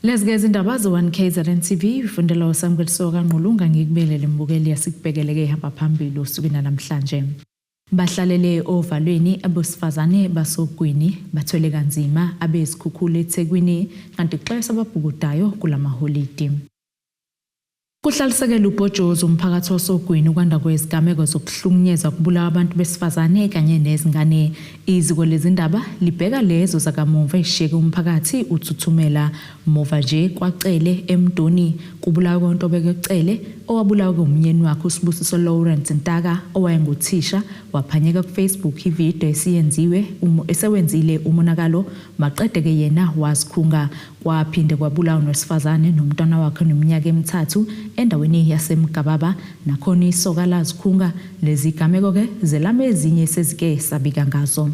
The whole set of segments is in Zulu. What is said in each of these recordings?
Lezi-ke izindaba ze-1 KZN TV ifundela uSamukeliso kaNgqulunga ngikubelele mbukeli yasikubhekeleke ihamba phambili osukwini namhlanje. Bahlalele ovalweni abesifazane basogwini bathwele kanzima abezikhukhula eThekwini kanti kuxwayiswa ababhukudayo kulamaholidi. Kuhlalisekele ubhojozi umphakathi wasogwini ukwanda kwezigameko zokuhlukunyezwa kubulawa abantu besifazane kanye nezingane. Iziko lezindaba libheka lezo zakamumva ezishiyeke umphakathi uthuthumela. Muva nje kwaCele eMdoni kubulawa koNtobeko Cele owabulawa umyeni wakhe uSibusiso Lawrence Ntaka owayenguthisha waphanyeka kuFacebook ividiyo esiyenziwe esewenzile umonakalo maqede-ke yena wazikhunga. Kwaphinde kwabulawa nowesifazane nomntwana wakhe oneminyaka emithathu endaweni yaseMgababa nakhona isoka lazikhunga. Lezi gameko-ke zelama ezinye sezike sabika ngazo.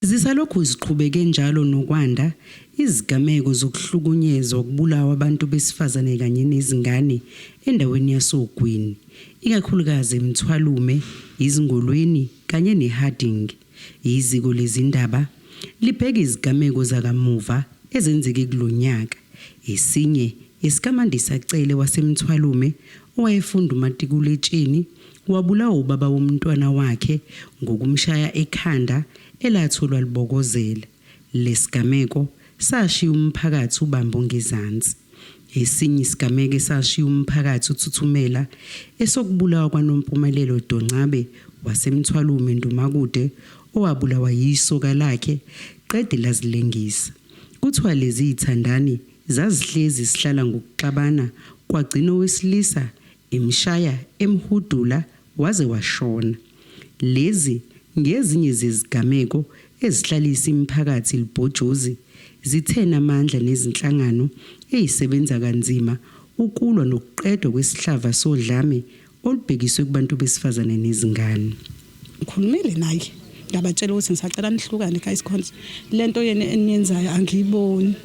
Zisalokhu ziqhubeke njalo nokwanda izigameko zokuhlukunyezwa kubulawa abantu besifazane kanye nezingane endaweni yasoGwini, ikakhulukazi eMthwalume, Izingolweni kanye neHarding. Iziko lezindaba libheka izigameko zakamuva ezenzeke kulo nyaka. Esinye esikaMandisa Cele waseMthwalume owayefunda umatikuletsheni wabulawa ubaba womntwana wakhe ngokumshaya ekhanda elatholwa libokozela. Lesigameko sashiya umphakathi ubambe ongezansi. Esinye isigameko esashiya umphakathi uthuthumela esokubulawa kwaNompumelelo Doncabe waseMthwalume Ndumakude owabulawa yisoka lakhe qede lazilengisa. Kuthiwa lezi zithandani zazihlezi zihlala ngokuxabana kwagcina owesilisa emshaya emhudula waze washona. Lezi ngezinye zezigameko ezihlalisa imiphakathi libhojozi zithena amandla nezinhlangano ezisebenza kanzima ukulwa nokuqedwa kwesihlava sodlame olubhekiswe kubantu besifazane nezingane. Ngikhulumile naye ngabatshela ukuthi ngisacela nihlukane guys cause lento yenu eniyenzayo angiyiboni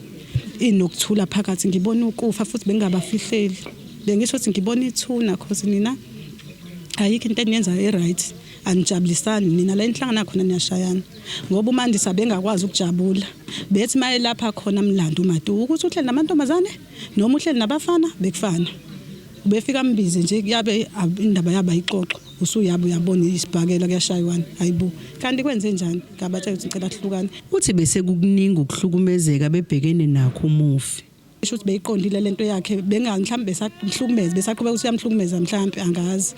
inokuthula phakathi, ngibona ukufa futhi bengingabafihleli, bengisho ukuthi ngibona ithuna cause nina ayikho into eniyenzayo e-right, anijabulisani nina la enihlangana khona niyashayana ngoba uMandisa bengakwazi ukujabula, bethi uma elapha khona mlando uMatu ukuthi uhleli namantombazane noma uhleli nabafana bekufana. Ubefika ambize nje kuyabe indaba yabo ayixoxwa usuyabo uyabona isibhakela kuyashaywana hayibo kanti kwenze njani ngabatshela ukuthi ngicela kuhlukane. Uthi bese kukuningi ukuhlukumezeka abebhekene nakho umufi. Isho ukuthi beyiqondile lento yakhe bengazi mhlawumbe besamhlukumeza besaqhubeka ukuthi uyamhlukumeza mhlawumbe angazi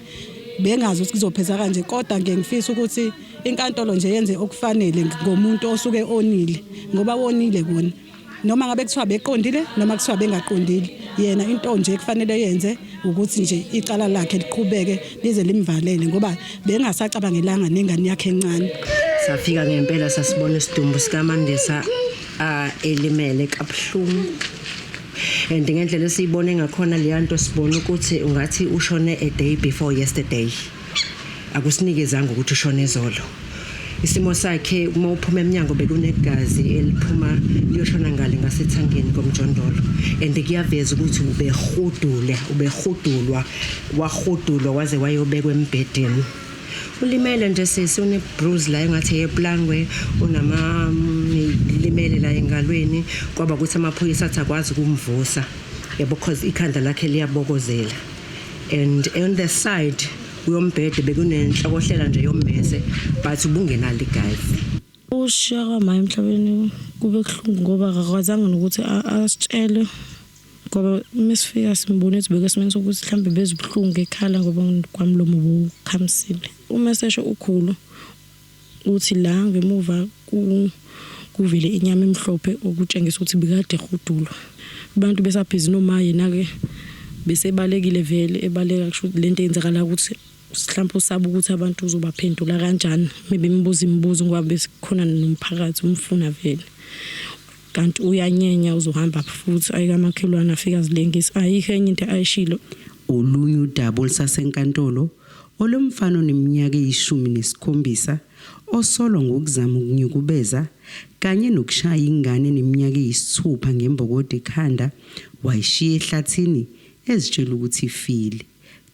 bengazi ukuthi kuzophetha kanje kodwa ngeke ngifisa ukuthi inkantolo nje yenze okufanele ngomuntu osuke onile ngoba wonile kona. Noma ngabe kuthiwa beqondile noma kuthiwa bengaqondile, yena into nje ekufanele yenze ukuthi nje icala lakhe liqhubeke lize limvalele ngoba bengasacabangelanga nengane yakhe encane. Safika ngempela sasibona isidumbu sikaMandisa elimele kabuhlungu and ngendlela esiyibone ngakhona leya nto sibona ukuthi ungathi ushone a day before yesterday, akusinikezanga ukuthi ushone izolo. Isimo sakhe uma uphuma emnyango bekunegazi eliphuma liyoshona ngale ngasethangeni komjondolo and kuyaveza ukuthi ubehudule ubehudulwa wahudulwa waze wayobekwa embhedeni. Ulimele nje sisi, une-bruise la engathi eyeplangwe, unama limele la engalweni, kwaba ukuthi amaphoyisa athi akwazi ukumvusa yabo cause ikhanda lakhe liyabokozela and on the side kuyombhede bekunenhlokohlela nje yommese but ubungenalo igazi. Ukushiya kwama emhlabeni kube kuhlungu ngoba akakwazanga nokuthi asitshele ngoba uma sifika simbone ukuthi bekesimeni sokuthi mhlawumbe bezibuhlungu ekhala ngoba kwamlomo bowukhamisile. Uma esesho ukhulu uthi la ngemuva kuvele inyama emhlophe okutshengisa ukuthi bekade ehudulwa. Abantu besabhizi noma yena-ke besebalekile vele ebaleka kusho ukuthi lento eyenzakala ukuthi mhlawumbe usaba ukuthi abantu uzobaphendula kanjani bebembuza imibuzo ngoba besikhona nomphakathi umfuna vele. Kanti uyanyenya uzohamba futhi aye kamakhelwane afike azilengise ayikho enye into ayishilo. Olunye udaba olusasenkantolo olomfana oneminyaka eyi-17 osolwa ngokuzama ukunyukubeza kanye nokushaya ingane eneminyaka eyisithupha ngembokodo ekhanda wayishiya ehlathini ezitshela ukuthi ifile.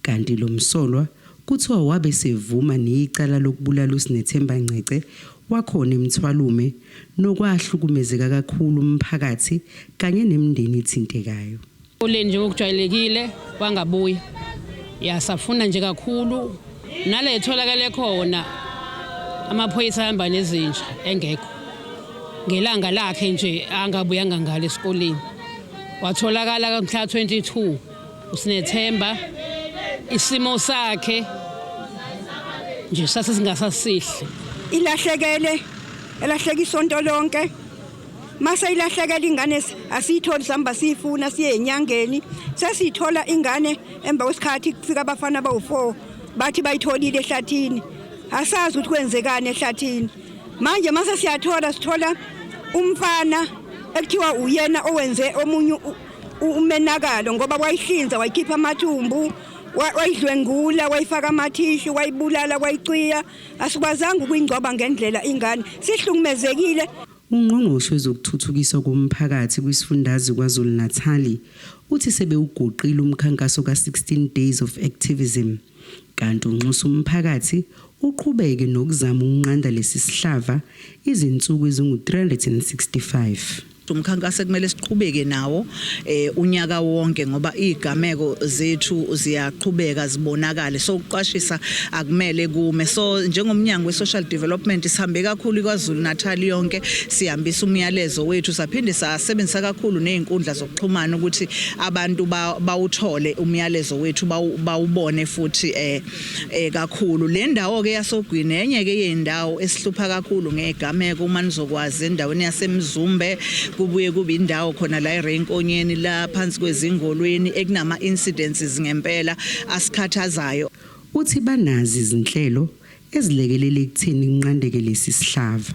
Kanti lo msolwa kuthiwa wabe esevuma necala lokubulala uSinethemba Ngcece wakhona eMthwalume nokwahlukumezeka kakhulu umphakathi kanye nemindeni ethintekayo. Esikoleni njengokujwayelekile wangabuya. Yasafuna nje kakhulu nale etholakale khona amaphoyisa ahamba nezinja engekho. Ngelanga lakhe nje angabuyanga ngalo esikoleni. Watholakala mhla 22 uSinethemba isimo sakhe nje sase singasasihle. Ilahlekele elahleka isonto lonke. Mase ilahlekela ingane asiyitholi, sihamba siyifuna siye enyangeni, sesiyithola ingane emva kwesikhathi kufika abafana bawu4 bathi bayitholile ehlathini. Asazi ukuthi kwenzekani ehlathini. Manje mase siyathola, sithola umfana ekuthiwa uyena owenze omunye umenakalo ngoba wayihlinza, wayikhipha amathumbu, wayidlwengula, wayifaka amathishu, wayibulala, wayicwiya. Asikwazanga ukuyingcwaba ngendlela ingane, sihlukumezekile. Ungqongqoshe wezokuthuthukiswa komphakathi kwisifundazwe KwaZulu-Natal uthi sebewugoqile umkhankaso ka-16 Days of Activism, kanti unxusa umphakathi uqhubeke nokuzama ukunqanda lesi sihlava izinsuku ezingu-365. Umkhankaso kumele siqhubeke nawo unyaka wonke ngoba izigameko zethu ziyaqhubeka zibonakale, so ukuqwashisa akumele kume. So njengomnyango we-social development sihambe kakhulu KwaZulu Natal yonke sihambisa umyalezo wethu, saphinde sasebenzisa kakhulu nezinkundla zokuxhumana ukuthi abantu bawuthole umyalezo wethu, bawubone futhi kakhulu. Le ndawo ke yasoGwini enye ke yendawo esihlupha kakhulu ngezigameko, uma nizokwazi endaweni yaseMzumbe, kubuye kube indawo khona la eRenkonyeni la phansi kwezingolweni ekunama incidences ngempela asikhathazayo. Uthi banazi izinhlelo ezilekelela ekutheni kunqandeke lesi sihlava.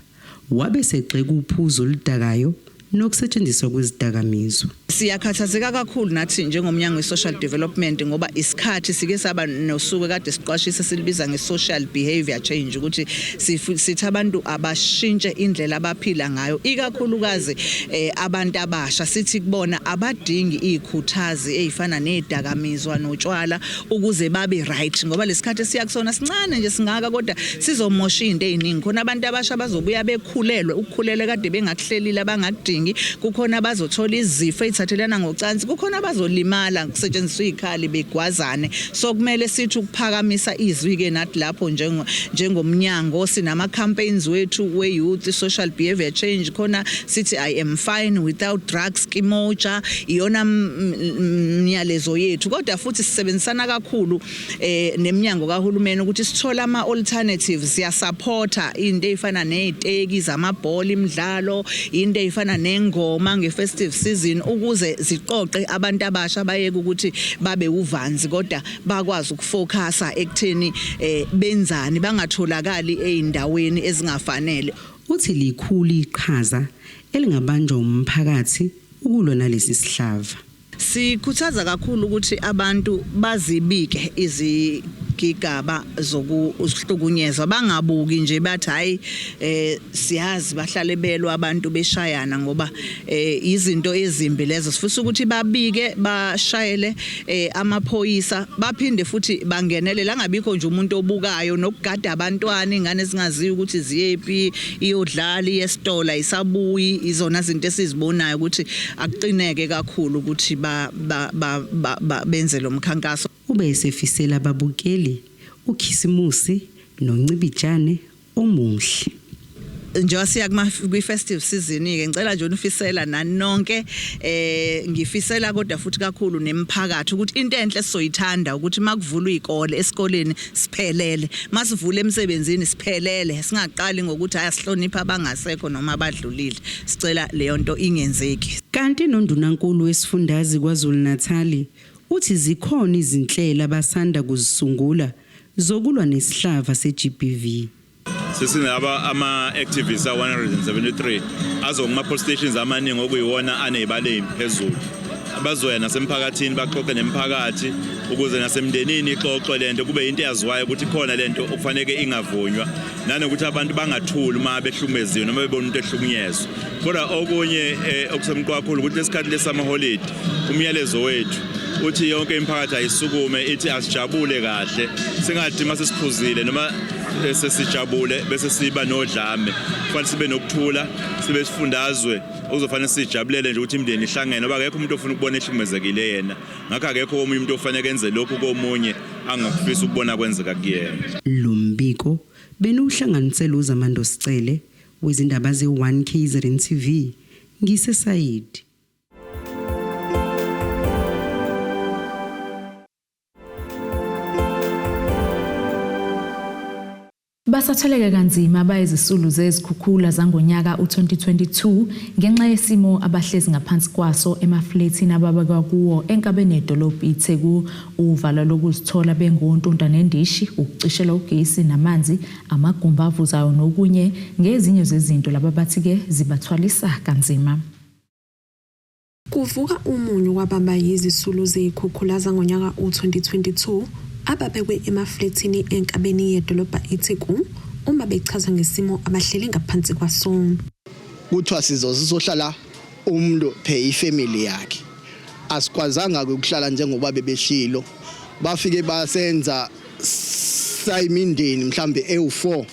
Wabe segxeka uphuzo oludakayo nokusetshenziswa kwezidakamizwa. Siyakhathazeka kakhulu nathi njengomnyango we-social development ngoba isikhathi sike saba nosuku kade siqwashisa, silibiza nge-social behavior change, ukuthi sithi abantu abashintshe indlela abaphila ngayo, ikakhulukazi abantu abasha. Sithi kubona abadingi izikhuthazi ezifana nezidakamizwa notshwala ukuze babe right, ngoba lesikhathi esiya kusona sincane nje singaka, kodwa sizomosha izinto eziningi. Khona abantu abasha bazobuya bekhulelwe, ukukhulelwa kade bengakuhlelile, abangakudingi. Kukhona abazothola izifo ezithathelana ngocansi, kukhona abazolimala kusetshenziswa izikhali begwazane. So kumele sithi ukuphakamisa izwi ke nathi lapho njengomnyango. Sinama campaigns wethu we youth social behavior change, khona sithi "I am fine without drugs", kimoja iyona myalezo yethu. Kodwa futhi sisebenzisana kakhulu neminyango kahulumeni ukuthi sithole ama alternatives. Siyasupporta into ezifana neziteki zamabhola, imidlalo, into ezifana nengoma nge-festive season, ukuze ziqoqe abantu abasha bayeke ukuthi babe uvanzi, kodwa bakwazi ukufocusa ekutheni benzani, bangatholakali ezindaweni ezingafanele. Uthi likhulu iqhaza elingabanjwa umphakathi ukulwa nalesi sihlava. Sikhuthaza kakhulu ukuthi abantu bazibike izigigaba zokuhlukunyezwa, bangabuki nje bathi hayi, siyazi bahlale belwa abantu beshayana, ngoba izinto ezimbi lezo. Sifisa ukuthi babike, bashayele amaphoyisa, baphinde futhi bangenelele, angabikho nje umuntu obukayo nokugada abantwana, ingane ezingaziyo ukuthi ziyephi, iyodlala iyesitola isabuyi. Izona zinto esizibonayo ukuthi akuqineke kakhulu ukuthi ba ba ba, ba benze lo mkhankaso. Ube esefisela ababukeli uKhisimusi noNcibijane omuhle. Njengoba siya kuma kwi-festive season ke, ngicela nje unifisela nani nonke, ngifisela kodwa futhi kakhulu nemphakathi ukuthi into enhle sizoyithanda ukuthi makuvulwa izikole, esikoleni siphelele, masivule emsebenzini siphelele, singaqali ngokuthi ayasihlonipha abangasekho noma abadlulile. Sicela leyo nto ingenzeki. Kanti nondunankulu wesifundazwe KwaZulu Natal uthi zikhona izinhlelo abasanda kuzisungula zokulwa nesihlava se-GBV. Sesinaba ama-activists a-173 azokuma police stations amaningi okuyiwona anezibalo eziphezulu, bazoya nasemphakathini baxoxe nemphakathi ukuze nasemndenini ixoxwe lento, kube into eyaziwayo ukuthi khona lento okufanele ingavunywa, nanokuthi abantu bangathuli uma behlukumeziwe noma bebona umuntu ehlukunyezwa. Kodwa okunye okusemqoka kakhulu ukuthi lesikhathi lesamaholidi, umyalezo wethu uthi yonke imiphakathi ayisukume ithi asijabule kahle, singathi mase siphuzile noma Sesijabule bese siba nodlame. Kufanele sibe nokuthula, sibe isifundazwe okuzofanele sijabulele nje ukuthi imindeni ihlangene, ngoba akekho umuntu ofuna ukubona ehlukumezekile yena. Ngakho akekho omunye umuntu ofanele enze lokhu komunye angakufisa ukubona kwenzeka kuyena. Lo mbiko beniwuhlanganisela uZamando Sicele wezindaba ze-1 KZN TV ngiseSayidi. Basatheleke kanzima abayizisulu zezikhukhula zangonyaka u-2022 ngenxa yesimo abahlezi ngaphansi kwaso emaflethini ababekwa kuwo enkabeni yedolobha iTheku. Uvalo lokuzithola bengontunta nendishi, ukucishelwa ugesi namanzi, amagumbi avuzayo nokunye ngezinye zezinto laba bathi-ke zibathwalisa kanzima. Kuvuka umunyu kwababa yizisulu zezikhukhula zangonyaka u-2022 ababekwe emaflethini enkabeni yedolobha iTheku uma bechaza ngesimo abahleli ngaphansi kwaso. Kuthiwa sizohlala umuntu phe ifamily yakhe. Asikwazanga ukuhlala njengoba bebeshilo. Bafike basenza sayimindeni mhlambe ewu4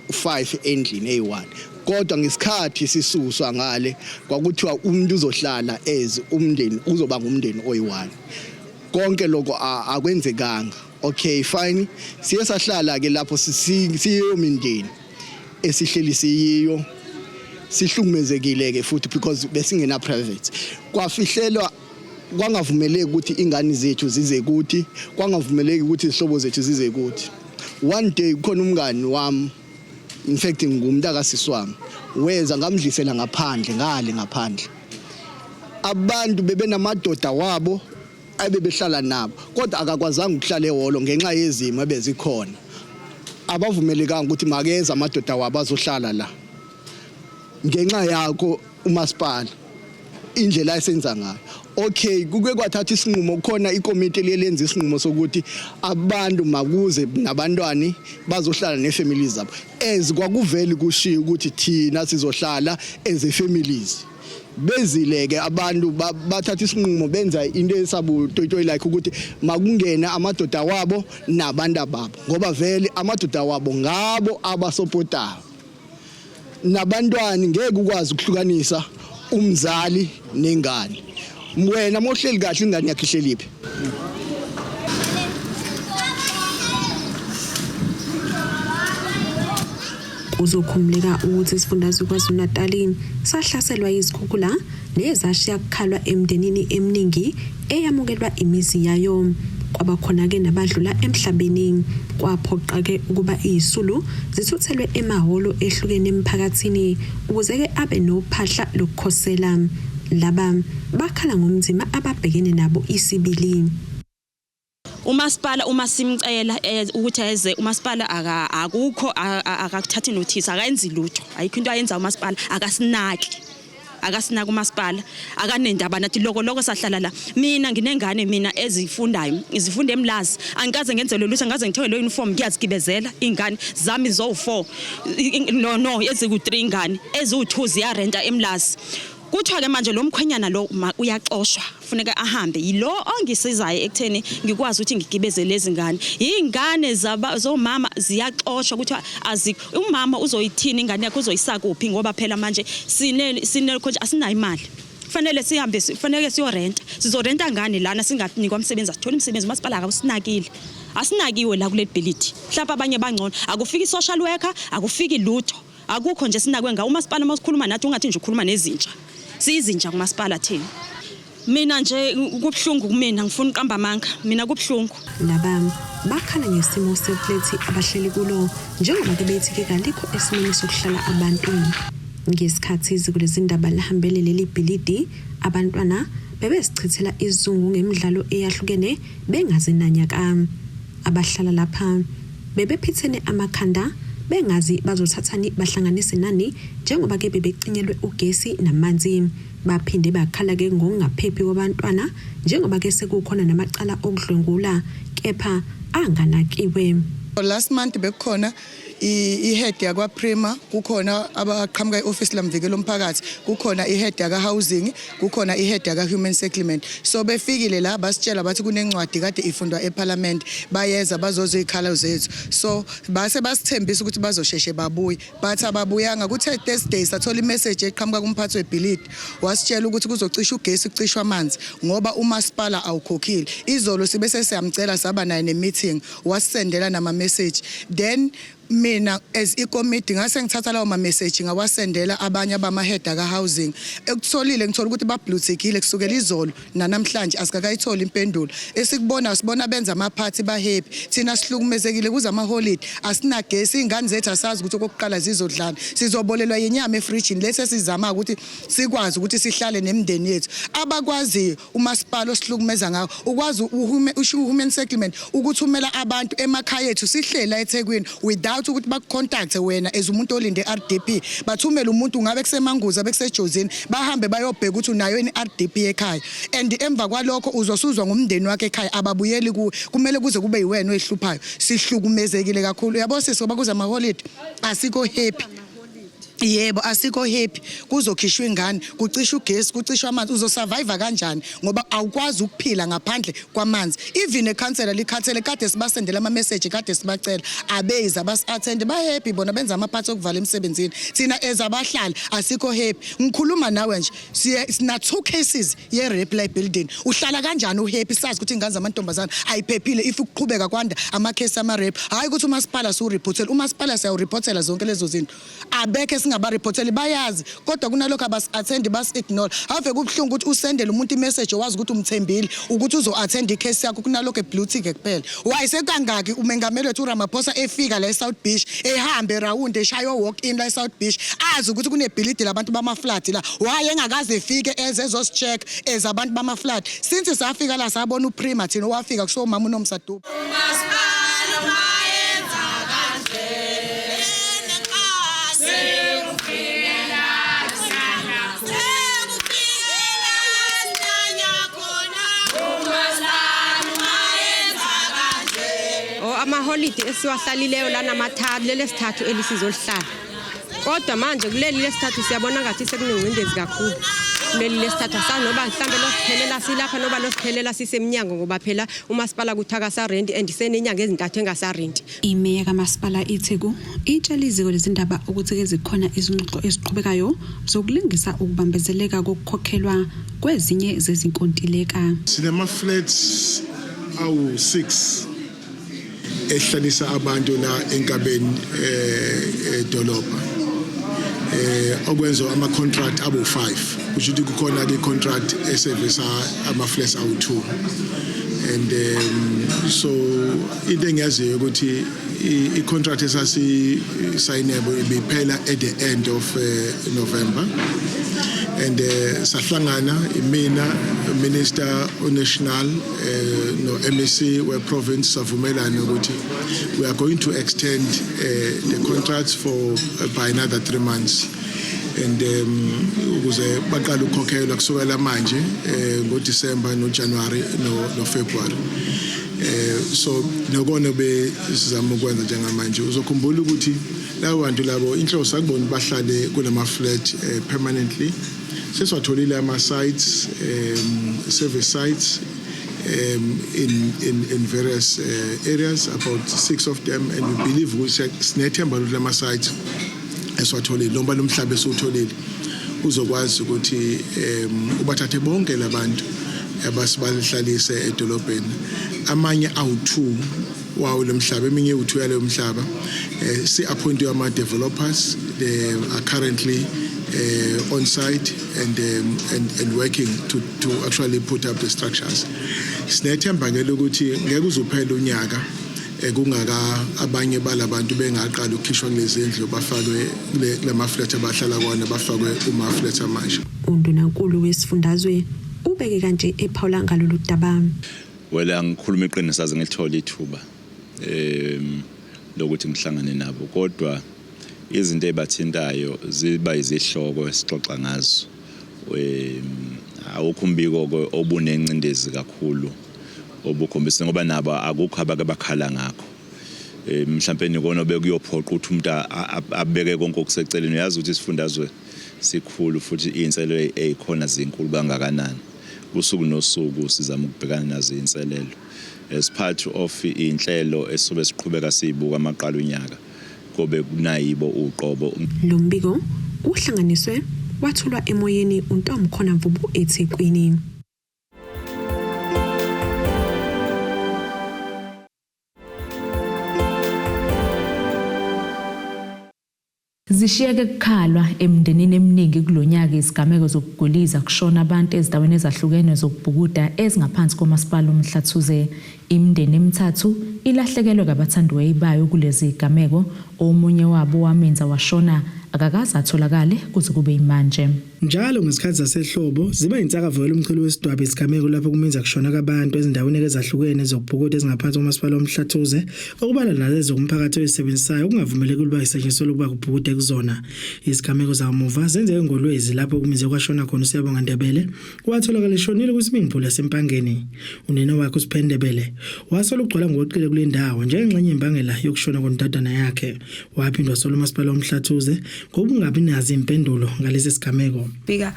5 endlini eyi1, kodwa ngesikhathi sisuswa ngale kwakuthiwa umuntu uzohlala as umndeni, uzoba ngumndeni oyi1. Konke lokho akwenzekanga. Okay, fine, siye sahlala ke lapho siyo mindeni esihleli siyiyo, sihlukumezekile ke futhi because besingena private. Kwafihlelwa, kwangavumeleki ukuthi ingane zethu zize kuthi, kwangavumeleki ukuthi izihlobo zethu zize kuthi. One day kukhona umngani wami, in fact ngumuntu akasisi wami, weza ngamdlisela ngaphandle ngale ngaphandle. Abantu bebenamadoda wabo abebehlala nabo, kodwa akakwazanga ukuhlala ehholo ngenxa yezimo ebezikhona. Abavumelekanga ukuthi makeze amadoda wabo azohlala la ngenxa yakho umasipala indlela esenza ngayo. Okay, kuke kwathatha isinqumo khona, ikomiti eliyenza isinqumo sokuthi abantu makuze nabantwani bazohlala nefamilies zabo, as kwakuveli kushiya ukuthi thina sizohlala as a families. Bezile ke abantu, bathatha isinqumo, benza into esabutoyitoyi like ukuthi makungena amadoda wabo nabantu babo, ngoba vele amadoda wabo ngabo abasopotayo nabantwani. Ngeke ukwazi ukuhlukanisa umzali nengane. Wena mohleli kahle, ingane yakhe ihleliphi? Kuzokhumbuleka ukuthi isifundazwe KwaZulu-Natal sahlaselwa yizikhukhula nezashiya kukhalwa emndenini eminingi eyamukelwa imizi yayo. Kwaba khona-ke nabadlula emhlabeni. Kwaphoqa-ke ukuba izisulu zithuthelwe emahholo ehlukene emphakathini ukuze-ke abe nophahla lokukhosela. Laba bakhala ngomzima ababhekene nabo isibili. Umasipala uma simcela ukuthi eze umasipala, akukho, akakuthathi notice, akayenzi lutho, ayikho into ayenza umasipala, akasinaki, akasinaki umasipala, akanendaba nathi. Loko loko sahlala la, mina nginengane mina ezifundayo, izifunda eMlazi, angikaze ngenzelwe lutho, angikaze ngithenge lo uniform, ngiyazigibezela ingane zami zo4, no, eziku3 ingane, eziwu2 ziyarenta eMlazi. Kuthiwa ke manje lo mkhwenyana lo uyaxoshwa, funeka ahambe. Yilo ongisizayo ekutheni ngikwazi ukuthi ngigibeze lezi ngane. Ingane zomama ziyaxoshwa, kuthiwa azi umama uzoyithini ingane yakhe, uzoyisa kuphi, ngoba phela manje sine konje asinayo imali. Fanele sihambe, fanele siyorenta. Sizorenta ngani lana singanikwa umsebenzi? Asitholi umsebenzi, umasipala akawusinakile. Asinakiwe la kuleli bhilidi. Mhlawumbe abanye bangcono. Akufiki social worker, akufiki lutho. Akukho nje sinakwe ngawo umasipala. Uma usikhuluma nathi ungathi nje ukhuluma nezinja. Siyizinja kumasipala thina. Mina nje kubuhlungu kumina, ngifuna uqamba amanga. Mina kubuhlungu. Laba bakhala ngesimo seflethi abahleli kulo, njengoba ke bethi ke kalikho esimeni sokuhlala abantu. Ngesikhathi iziko lezindaba lihambele leli bhilidi, abantwana bebezichithela izungu ngemidlalo eyahlukene bengazi nanyaka. Abahlala lapha bebephithene amakhanda bengazi bazothathani bahlanganise nani, njengoba ke bebecinyelwe ugesi namanzi. Baphinde bakhala ke ngokungaphephi kwabantwana, njengoba ke sekukhona namacala okudlwengula kepha anganakiwe. Last month bekukhona I-head yakwa Prima, kukhona abaqhamuka e-office lamvikelo umphakathi, kukhona i-head yaka housing, kukhona i-head yaka human settlement. So befikile la, basitshela bathi kunencwadi kade ifundwa eParliament, bayeza bazozwa izikhalo zethu. So base basithembisa ukuthi bazosheshe babuye, but ababuyanga. Kuthe Thursday sathola imessage eqhamuka kumphathi webhilidi, wasitshela ukuthi kuzocisha ugesi, kucishwa amanzi ngoba umasipala awukhokhile. Izolo sibe sesiyamcela, saba naye ne-meeting, wasisendela nama-message. Then mina as ikomiti ngase ngithatha lawo ma-message, ngawasendela abanye abama-head aka-housing. Ekutholile, ngithola ukuthi bablutikile kusukela izolo nanamhlanje, asikakayitholi impendulo. Esikubona, sibona benza amaphathi, ba-happy, thina sihlukumezekile. Kuze amaholidi, asinagesi, iy'ngane zethu asazi ukuthi okokuqala zizodlana, sizobolelwa yinyama efrijini. Lesi esizama ukuthi sikwazi ukuthi sihlale nemindeni yethu. Abakwaziyo umasipala osihlukumeza ngawo, ukwazi human settlement ukuthumela abantu emakhaya ethu sihlela eThekwini without ukuthi bakucontact wena as umuntu olinde RDP. Bathumele umuntu, ngabe kuseManguza, bekusejozini, bahambe bayobheka ukuthi unayo ini RDP ekhaya, and emva kwalokho uzosuzwa ngumndeni wakhe ekhaya, ababuyeli kuwe, kumele kuze kube yiwena oyihluphayo. Sihlukumezekile kakhulu, uyabo sisi, ngoba kuze amaholidi asikho happy. Yebo, asikho happy. Kuzokhishwa ingane, kucishwa ugesi, kucishwa amanzi, uzosurvive kanjani ngoba awukwazi ukuphila ngaphandle kwamanzi? Even ekhansela likhathele. Kade sibasendela ama message, kade sibacela, abezi, abasi-attend. Ba-happy bona, benza amaphathi okuvala emsebenzini. Thina as abahlali asikho happy. Ngikhuluma nawe nje, sina two cases ye-rape la building. Uhlala kanjani uhappy, sazi ukuthi ingane zamantombazane ayiphephile if ukuqhubeka kwanda amakhesi ama-rape? Hhayi ukuthi umasipala siwuriphothela, umasipala siyawuriphothela zonke lezo zinto, abekho esingabariphotheli, bayazi, kodwa kunalokho abasi-attend, basi-ignore. Ave kubuhlungu ukuthi usendele umuntu imessage owazi ukuthi umthembile ukuthi uzo-attend ikhesi yakho, kunalokho eblue tick kuphela. Why sekangaki umengameli wethu uRamaphosa efika la e-South Beach, ehambe round, eshaya walk in la e-South Beach, azi ukuthi kunebhilidi labantu bama-flat la? Why engakaze efike eze ezosicheck as abantu bama-flat? Since safika la, sabona uPrima thina owafika kusomama uNomsa Dube. Umasipala mayenza kanje sekufikela sekufikela sinyanya khona. Umasipala mayenza kanje. O amaholidi esiwahlalileyo lana mathathu, lelesithathu elisizolihlala. Kodwa manje kuleli lesithathu siyabona ngathi sekunengcindezi kakhulu. Kuleli lesithathu asazi noba mhlambe losiphelela silapha noba losiphelela sisemnyango, ngoba phela umasipala kuthi akasarenti and senenyanga ezintathu engasarenti. Imeya kamasipala iTheku itshela iziko lezindaba ukuthi-ke zikhona izingxoxo eziqhubekayo zokulungisa ukubambezeleka kokukhokhelwa kwezinye zezinkontileka. Sinama-flats awu-6 ehlalisa abantu la enkabeni edolobha, okwenza ama-contract abu-5, kusho ukuthi kukhona i-contract esevisa ama-flats awu-2. And so into engiyaziyo ukuthi i-contract esasisayinebo ibiphela at the end of November, and sahlangana imina, minister national, no MEC we province, savumelana ukuthi we are going to extend the contracts for by another 3 months, and ukuze baqale ukukhokhelwa kusukela manje ngoDecember, noJanuary, no February. So nokona besizama ukwenza njengamanje. Uzokhumbula ukuthi labo bantu labo inhloso akubona bahlale kulama flat permanently. Sesiwatholile ama sites, service sites in various areas, about six of them, and we believe ukuthi sinethemba ukuthi lama sites esiwatholile noma lomhlaba esiwutholile uzokwazi ukuthi ubathathe bonke labantu abasibahlalise edolobheni. Amanye awu2 wawo lomhlaba, eminye ewu2 yaleyo mhlaba, si appoint ama developers. They are currently on site and working to actually put up the structures. Sinethemba ke ukuthi ngeke uzuphela unyaka kungaka abanye balabantu bengaqala ukukhishwa kulezi ndlu, bafakwe kulama flat abahlala kona, bafakwe kuma flat amasha. Undunankulu wesifundazwe ubeke kanje ephawula ngalolu daba. Well, angikhuluma iqiniso, aze ngilithola ithuba lokuthi ngihlangane nabo, kodwa izinto ezibathintayo ziba izihloko esixoxa ngazo. Awukho umbiko ke obunencindezi kakhulu obukhombisa, ngoba nabo akukho abake bakhala ngakho. Mhlampe nikona bekuyophoqa ukuthi umuntu abeke konke okuseceleni. Uyazi ukuthi isifundazwe sikhulu futhi iy'nselelo ey'khona zinkulu kangakanani. Usuku nosuku sizama ukubhekana nazo iy'nselelo as part of iy'nhlelo esobe siqhubeka siyibuka amaqala unyaka kobe kunayibo uqobo. Lo mbiko uhlanganiswe wathulwa emoyeni uNtomkhona Mvubu eThekwini. Zishiyeke kukhalwa emndenini eminingi kulonyaka izigameko zokuguliza kushona abantu ezindaweni ezahlukene zokubhukuda ezingaphansi komasipala uMhlathuze. Imindeni emithathu ilahlekelwe ngabathandiweyo bayo kulezi zigameko, omunye wabo wamenza washona akakaze atholakale kuze kube yimanje. Njalo ngezikhathi zasehlobo ziba yinsakavukela umchilo wesidwaba izigameko lapho kuminza kushona kwabantu ezindaweni ezahlukene zokubhukuda ezingaphansi komasipala uMhlathuze, okubalwa nalezo umphakathi oyisebenzisayo okungavumelekile ukuba isetshenziselwe ukuba kubhukude kuzona. Izigameko zakamuva zenzeke ngoLwezi lapho kuminze kwashona khona uSiyabonga Ndebele, watholakala eshonile kwi-swimming pool yaseMpangeni. Unina wakhe uSiphe Ndebele wasola ukugcwala ngokweqile kule ndawo njengengxenye yembangela yokushona kwendodana yakhe. Waphinde wasola umasipala woMhlathuze ngokungabi nazo impendulo ngalesi sigameko. Fika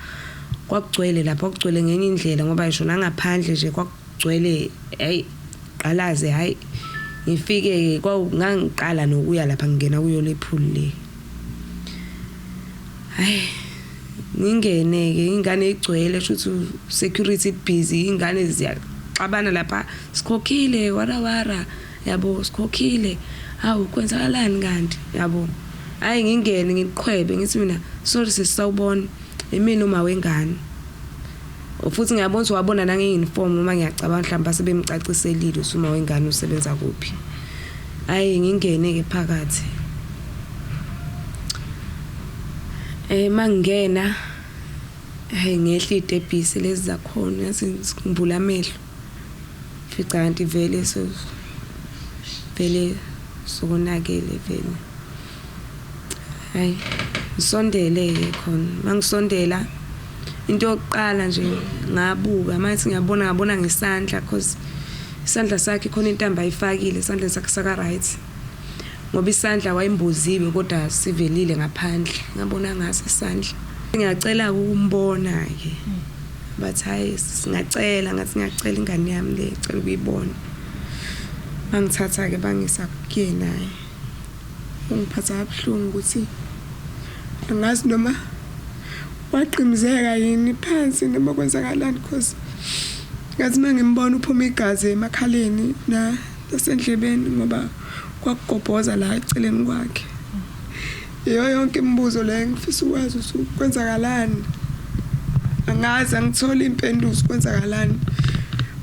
kwakugcwele lapha, kwakugcwele ngenye indlela ngoba ngisho nangaphandle nje kwakugcwele, hey qalaze hayi. Ngifike ngangiqala nokuya lapha ngingena kuyo le pool le. Hayi ngingene-ke ingane igcwele, shuthi security busy, ingane ziyaxabana lapha, sikhokhile warawara yabo, sikhokhile, hawu kwenzakalani kanti yabo. Hayi ngingene ngiqhwebe ngithi mina sorry sisawubona, imina uma wengane. Futhi ngiyabona ukuthi wabona nange-uniform, uma ngiyacabanga mhlawumbe asebemcaciselile ukuthi uma wengane usebenza kuphi. Hayi ngingene-ke phakathi. Mangingena hayi ngehla iy'tebhisi lezi zakhona, yazi ngivula amehlo fica kanti vele vele sokonakele vele. Hayi ngisondele-ke khona, mangisondela into yokuqala nje ngabuka manje ngiyabona, ngabona ngesandla cause isandla sakhe khona intambo ayifakile esandleni sakhe saka right, ngoba isandla wayemboziwe kodwa sivelile ngaphandle, ngabona ngaso isandla. Ngiyacela ukumbona-ke, bathi hayi singacela, ngathi ngiyacela ingane yami le, ngicela ukuyibona. Bangithatha-ke bangisa kuyena. Ungiphatha kabuhlungu ukuthi angazi noma waqimzeka yini phansi noma kwenzakalani, cause ngathi uma ngimbona uphuma igazi emakhaleni nasendlebeni ngoba kwakugobhoza la eceleni kwakhe. Iyo yonke imibuzo le ngifisa ukwazi ukuthi kwenzakalani. Angazi, angitholi impendulo kwenzakalani.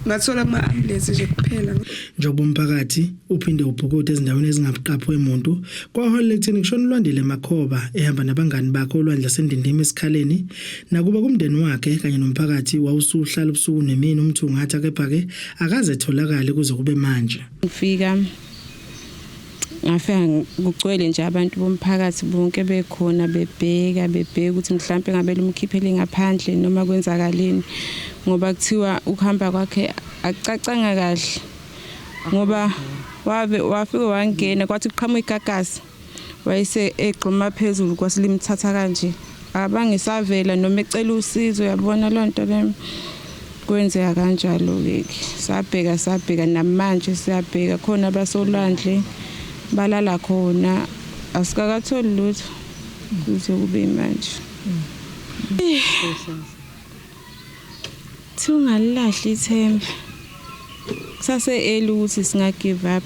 Ngathola kuma-ambulance nje kuphela. Njengoba umphakathi uphinde ubhukude ezindaweni ezingabuqaphiwe muntu, kwaholela ekutheni kushona uLwandile Makhoba ehamba nabangani bakhe olwandle laseNdindima eSikhaleni. Nakuba kumndeni wakhe kanye nomphakathi wawusuhlala ubusuku nemini umthungatha, kepha-ke akaze etholakale kuze kube manje. Ngifika ngafika kugcwele nje abantu bomphakathi bonke bekhona bebheka ukuthi mhlampe ngabe lumkhiphele ngaphandle noma kwenzakaleni, ngoba kuthiwa ukuhamba kwakhe akucacanga kahle, ngoba wafika wangena kwathi kuqhamuka igagasi wayese egxuma phezulu kwasilimthatha kanje, abangisavela noma ecela usizo, uyabona lonto le kwenzeka kanjalo-ke. Sabheka namanje siyabheka khona abasolwandle balala khona, asikakatholi lutho kuze kube manje. Thi ungalilahli ithemba, kusase early ukuthi singa give up.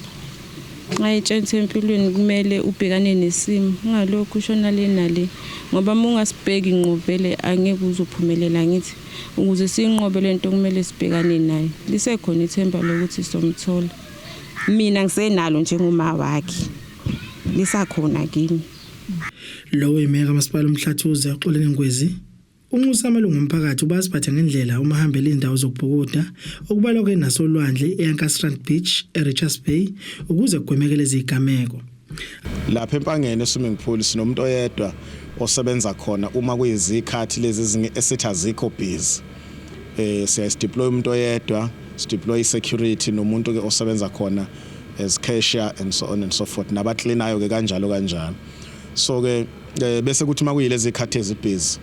Nxa itshenthe empilweni kumele ubhekane nesimo, ungalokhu ushona le nale, ngoba uma ungasibheki ngqo vele angeke uzophumelela. Ngithi ukuze siyinqobe lento kumele sibhekane nayo, lisekhona ithemba lokuthi somthola. Mina ngisenalo njengoma wakhe, lisakhona kimi. Lowo imeya kamasipala uMhlathuze uXolani Ngwezi unxusa amalungu omphakathi ukuba aziphathe ngendlela uma ehambela izindawo zokubhukuda, okubalwa ke nasolwandle e-Ankerstrand Beach eRichards Bay, ukuze kugwemeke lezi zigameko. Lapha eMpangeni e-swimming pool sinomuntu oyedwa osebenza khona uma kuyizikhathi lezi esithi azikho busy. Siya deploy umuntu oyedwa, sideploy security nomuntu ke osebenza khona. As cashier and so on and so forth, nabaklinayo ke kanjalo kanjalo. So ke bese kuthi makuyilezi ikhathi ezibhizi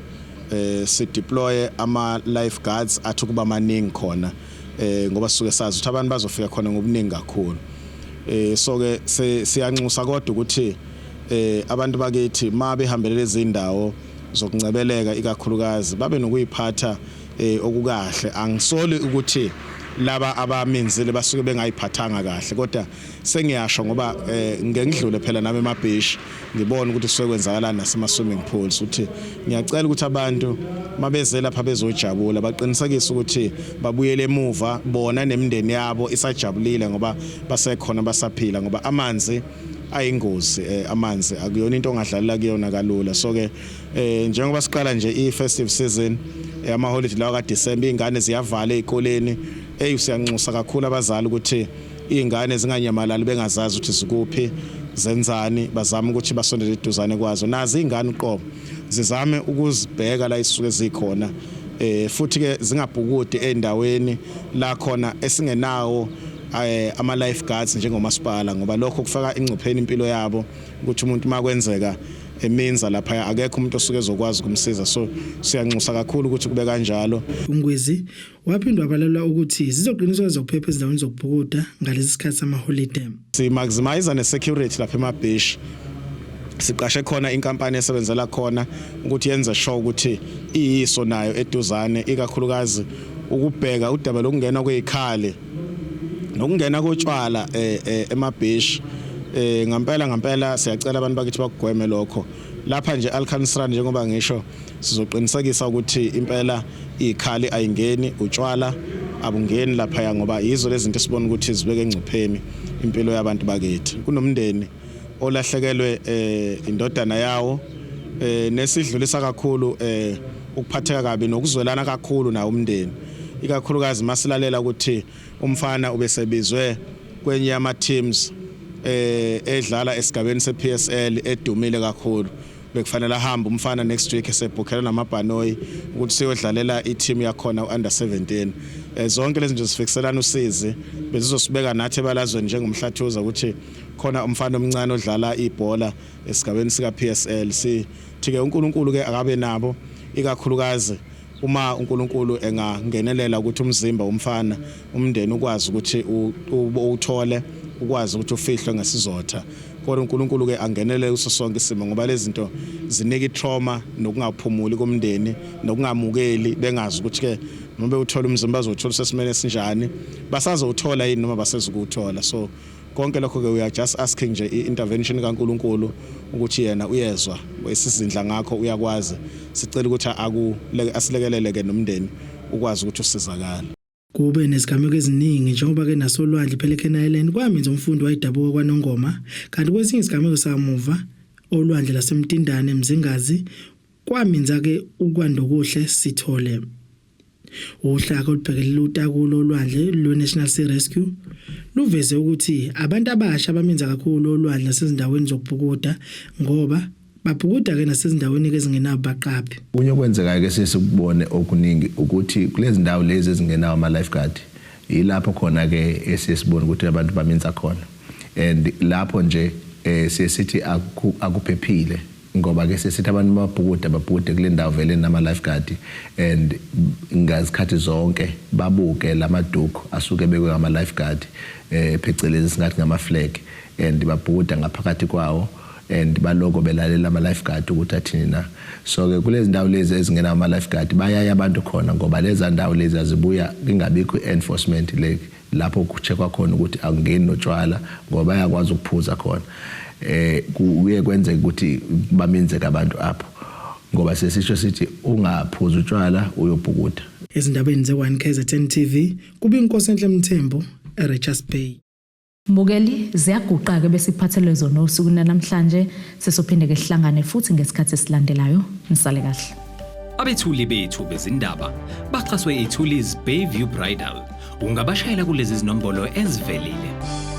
si deploy ama lifeguards athi kuba maningi khona ngoba sisuke sazi ukuthi abantu bazofika khona ngobuningi kakhulu. So ke siyanxusa kodwa ukuthi abantu bakithi ma behambele lezi indawo zokuncebeleka ikakhulukazi babe nokuyiphatha okukahle. Angisoli ukuthi laba abaminzile basuke bengayiphathanga kahle, kodwa sengiyasho ngoba ngeke ngidlule phela nami emabhishi ngibone ukuthi kusuke kwenzakalani nasema swimming pools, ukuthi ngiyacela ukuthi abantu mabeze lapha bezojabula baqinisekise ukuthi babuyele emuva bona nemindeni yabo isajabulile, ngoba basekhona basaphila, ngoba amanzi ayingozi. Amanzi akuyona into ongadlalela kuyona kalula. So ke njengoba siqala nje i-festive season, ama holiday lawa kaDecember, izingane ziyavala ezikoleni. Hey, siyanxusa kakhulu abazali ukuthi izingane zinganyamalali bengazazi ukuthi zikuphi, zenzani, bazame ukuthi basondele eduzane kwazo. Nazi izingane uqobo zizame ukuzibheka la isuke zikhona, futhi ke zingabhukudi endaweni la khona esingenawo ama lifeguards njengomasipala, ngoba lokho kufaka ingcupheni impilo yabo, ukuthi umuntu makwenzeka eminza lapha akekho umuntu osuke ezokwazi ukumsiza. So siyanxusa kakhulu ukuthi kube kanjalo. UNgwezi waphinde wabalelwa ukuthi zizoqiniswa ezokuphepha ezindaweni zokubhukuda ngalesi sikhathi samaholide. Si maximize ne security lapha emabhishi. Siqashe khona inkampani esebenzela khona ukuthi yenze sure ukuthi iyiso nayo eduzane, ikakhulukazi ukubheka udaba lokungena kwezikhali nokungena kotshwala emabhishi. Ngempela ngempela siyacela abantu bakithi bakugweme lokho. Lapha nje Alkantstrand, njengoba ngisho, sizoqinisekisa ukuthi impela ikhali ayingeni, utshwala abungeni lapha, ngoba yizo lezi zinto esibona ukuthi zibeke engcupheni impilo yabantu bakithi. Kunomndeni olahlekelwe indodana yawo, nesidlulisa kakhulu ukuphatheka kabi nokuzwelana kakhulu nawo umndeni, ikakhulukazi masilalela ukuthi umfana ubesebizwe kwenye yama teams edlala esigabeni sePSL edumile kakhulu. Bekufanele ahambe umfana next week, esebhukhela namabhanoyi ukuthi siyodlalela i-team yakhona u-under 17. Zonke lezi zinto zifikiselana usizi, bezizosibeka nathi ebalazweni njengomhlathuza ukuthi khona umfana omncane odlala ibhola esigabeni sika PSL. Sithi ke uNkulunkulu ke akabe nabo, ikakhulukazi uma uNkulunkulu engangenelela ukuthi umzimba umfana umndeni ukwazi ukuthi uwuthole, ukwazi ukuthi ufihlwe ngesizotha. Kodwa uNkulunkulu ke angenelele kuso sonke isimo, ngoba lezi zinto zinika itrauma nokungaphumuli komndeni nokungamukeli, bengazi ukuthi ke noma bewuthola umzimba bazowuthola sesimene esinjani, basazowuthola yini noma basezukuwuthola. So konke lokho ke we are just asking nje i-intervention kaNkulunkulu ukuthi yena uyezwa esizindla ngakho, uyakwazi. Sicela ukuthi asilekelele ke nomndeni ukwazi ukuthi usizakale. Kube nezigameko eziningi, njengoba ke nasolwandle Pelican Island kwaminza umfundi wayedabuka kwaNongoma, kanti kwesinye isigameko samuva olwandle laseMtindane eMzingazi kwaminza ke uKwandokuhle Sithole. Uhlaka olubhekelela utakulo olwandle lwe-National Sea Rescue luveze ukuthi abantu abasha abaminza kakhulu olwandle nasezindaweni zokubhukuda, ngoba babhukuda ke nasezindaweni ezingenabo baqaphi. Kunye okwenzekayo ke sesikubone okuningi ukuthi kulezi ndawo lezi ezingenawo ama-lifeguard, yilapho khona ke esiyesibona ukuthi abantu baminza khona, and lapho nje siye sithi akuphephile, ngoba ke sesithi abantu babhukude, babhukude kule ndawo vele nama-lifeguard, and ngazikhathi zonke babuke lamaduku asuke bekwe ngama-lifeguard, phecelezi singathi ngama-flag, and babhukuda ngaphakathi kwawo and baloko belalela ama-lifeguard ukuthi athini na. So ke kulezi ndawo lezi ezingenawo ama-lifeguard bayaya abantu khona, ngoba leza ndawo lezi azibuya kungabikho i-enforcement le lapho kucheckwa khona ukuthi akungeni notshwala, ngoba bayakwazi ukuphuza khona. Kuye kwenzeka ukuthi baminzeke abantu apho, ngoba sesisho sithi ungaphuza utshwala uyobhukuda. Ezindabeni ze-1 KZN TV, kube inkosi enhle Mthembu eRichards Bay. Mbukeli, ziyaguqa-ke besiphathelwe zona usuku namhlanje. Sizophinde ke sihlangane futhi ngesikhathi esilandelayo. Nisale kahle. Abethuli bethu bezindaba baxhaswe iThulis Bayview Bridal. Ungabashayela kulezi zinombolo ezivelile.